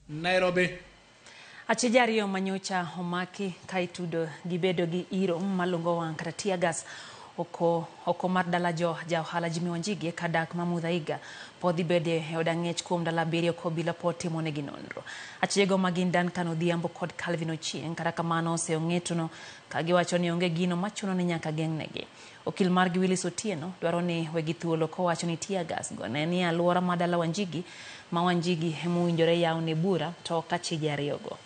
Nairobi. Achije ariyo manyocha omaki ka itudo gi bedo gi iro malungo wang' kata tear gas oko, oko mar dala jo ja ohala Jimmy Wanjigi ka dak ma Muthaiga pod dhi bedo e od ang'ech kuom ndalo abiriyo ka obila pod timonegi nonro. Achijego ma gin Duncan Odhiambo kod Calvin Ochieng' kata kamano oseyo ng'etono ka giwacho ni onge gino machuno ni nyaka geng'negi. Okil margi Willis Otieno dwaro ni wegi thuolo kowacho ni tear gas go ne nie alwora ma dala Wanjigi ma Wanjigi emowinjore yawne bura to ok achije ariyogo.